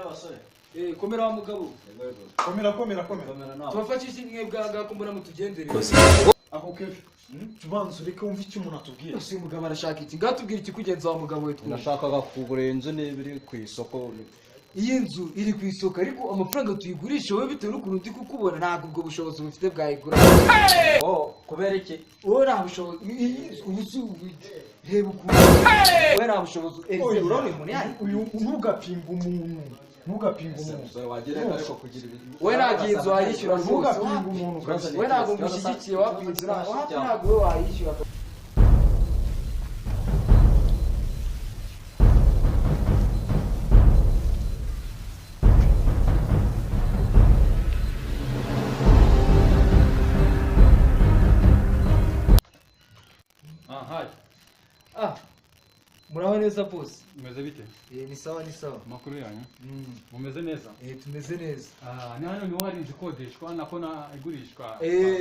Mukomere basore. Komera wa mugabo. Komera komera komera. Tubafashe mwe bwanga ko mbona mutugendere. Aho Kevin. Tubanze ureke wumve icyo umuntu atubwira. Ese uyu mugabo arashaka iki? Ngatubwira iki kugenza wa mugabo we twumve. Nashakaga kugura inzu niba iri ku isoko. Iyi nzu iri ku isoko ariko amafaranga tuyigurisha wowe bitewe n'ukuntu ndi kukubona ntabwo ubwo bushobozi bufite bwayigura. Oh, kubera iki? Wowe nta bushobozi ubu si reba ukuntu wowe nta bushobozi Oya, urabona uyu muntu yayi uyu ntugapinga umuntu. Ntugapinga umuntu. Wagira ariko kugira ibintu. Wowe ntabwo iyi nzu wayishyura rwose. Ntugapinga umuntu kabisa. Wowe ntabwo mushyigikiye wapinga inzu ntabwo wowe wayishyura. Aha. Ah, muraho neza bose. Mumeze bite? Ni sawa ni sawa. Amakuru yanyu? Mumeze neza? Tumeze neza. Ni hano niho hari inzu ikodeshwa nako na igurishwa.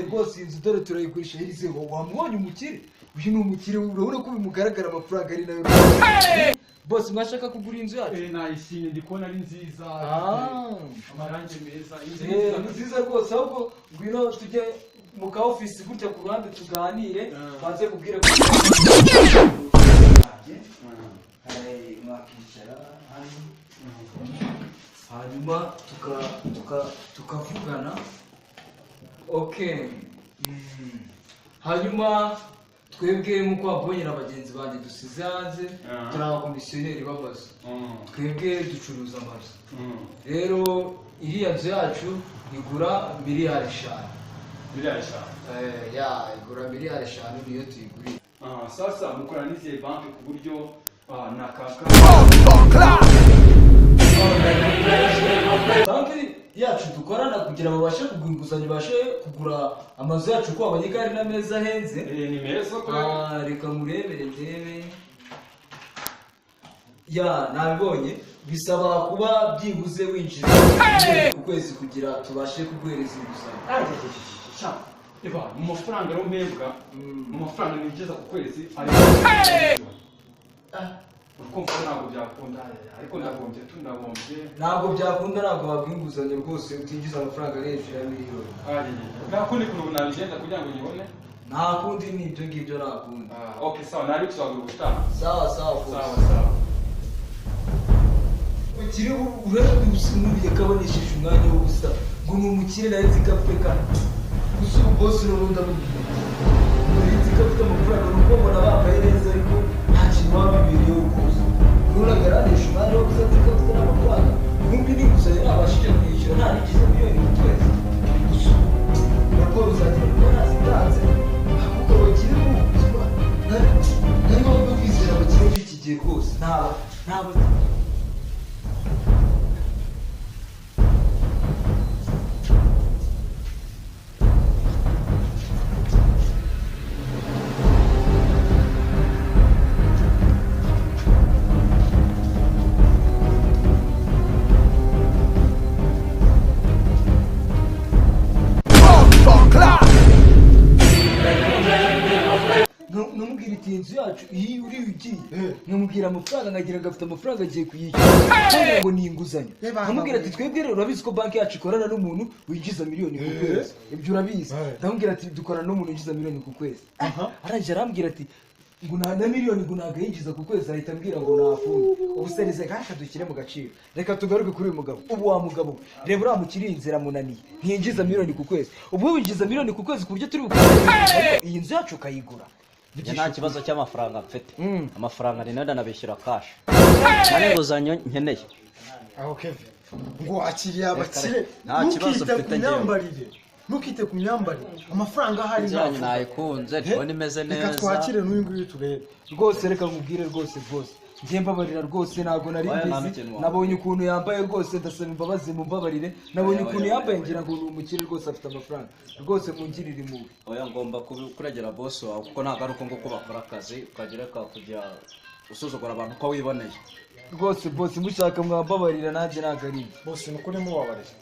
Rwose inzu dore turayigurisha irizeho. Wamubonye umukire? Uyu ni umukire urabona ko bimugaragara amafaranga ari nayo. Bose mwashaka kugura inzu yacu? Nayishimye ndi kubona ari nziza. Amarangi meza. Inzu ni nziza rwose ahubwo ngwino tujye mu ka office gutya ku ruhande tuganire banze kubwira ko mwakicara hano hanyuma tukavugana. Okay. Hanyuma twebwe nk'uko wabonye na bagenzi banjye dusize hanze turi abakomisiyoneri b'amazu. Twebwe ducuruza amazu. Rero iriya nzu yacu igura miliyari 5. Miliyari 5. Ya igura miliyari 5 niyo tuyigurira. Sasa mukora n'izihe banki ku buryo nakaka banki yacu dukorana kugira babashe kugura inguzanyo bashe kugura amazu yacu ko abonye ko ari n'ameza ahenze. Ni meza ko reka murebere ndebe. Ya nabibonye bisaba kuba byibuze winjiza ku kwezi kugira tubashe kuguhereza inguzanyo. Eba mu mafaranga rero mpembwa mu mafaranga ninjiza ku kwezi ari ukumva ntabwo byakunda ariko ndagombye tundagombye ntabwo byakunda ntabwo wabwa inguzanyo rwose utinjiza amafaranga ari hejuru ya miliyoni. Nta kundi kuntu nabigenda kugira ngo nyibone. Nta kundi ni ibyo ngibyo nta kundi. Okay sawa nari tuzagura ubutaha. Sawa sawa sawa sawa. Ukiri urabye kabonesheje umwanya w'ubusa ngo ni umukire nawe nzikafeka gusa ubu boss n'ubundi amubwira nari nzikafite amafaranga nuko mbona bambaye neza ariko nta kintu wabibereyeho rwose. Nuragaranisha umwanya w'ubusa nzikafite n'amafaranga nkumbi n'inguzanyo nabashije kuyishyura nta nigize miliyoni mu kwezi gusa ubu raporo zanjye kuba nazitanze ahubwo abakire b'ubuzima nari bamwe kwizera abakire b'iki gihe rwose nta namubwira iti inzu yacu iyi uri ugiye namubwira amafaranga nkagira ngo afite amafaranga agiye kuyishyura ngo ni inguzanyo. Namubwira ati twebwe rero urabizi ko banki yacu ikorana n'umuntu winjiza miliyoni ku kwezi ibyo urabizi. Ndamubwira ati dukorana n'umuntu winjiza miliyoni ku kwezi. Arangije arambwira ati ngo na miliyoni ngo ntabwo yinjiza ku kwezi ahita ambwira ngo nafunge. Ubu se reka dushyire mu gaciro reka tugaruke kuri uyu mugabo. Ubu wa mugabo reba uriya mukiri inzira munaniye ntiyinjiza miliyoni ku kwezi. Ubu winjiza miliyoni ku kwezi ku buryo turi bukore iyi nzu yacu ukayigura. Nta kibazo cy'amafaranga mfite. Amafaranga ni nenda nabishyura cash. Nta n'inguzanyo nkeneye. Aho Kevin ngo wakiriye abakire nta kibazo mfite njyewe. Ntukite ku myambarire amafaranga ahari ntabwo nayikunze ndibona imeze neza. Reka twakire n'uyu nguyu turebe. Rwose reka nkubwire rwose rwose njye mbabarira rwose ntabwo nari mbizi. Nabonye ukuntu yambaye rwose ndasaba imbabazi mumbabarire. Nabonye ukuntu yambaye ngira ngo ni umukire rwose afite amafaranga rwose mungirire impuhwe. Oya ngomba kuregera boss wawe kuko ntabwo ari uko nguko bakora akazi ukagira kujya usuzugura abantu uko wiboneye. Rwose boss mushaka mwambabarira nanjye ntabwo ari bose ni ukuri mubabarira.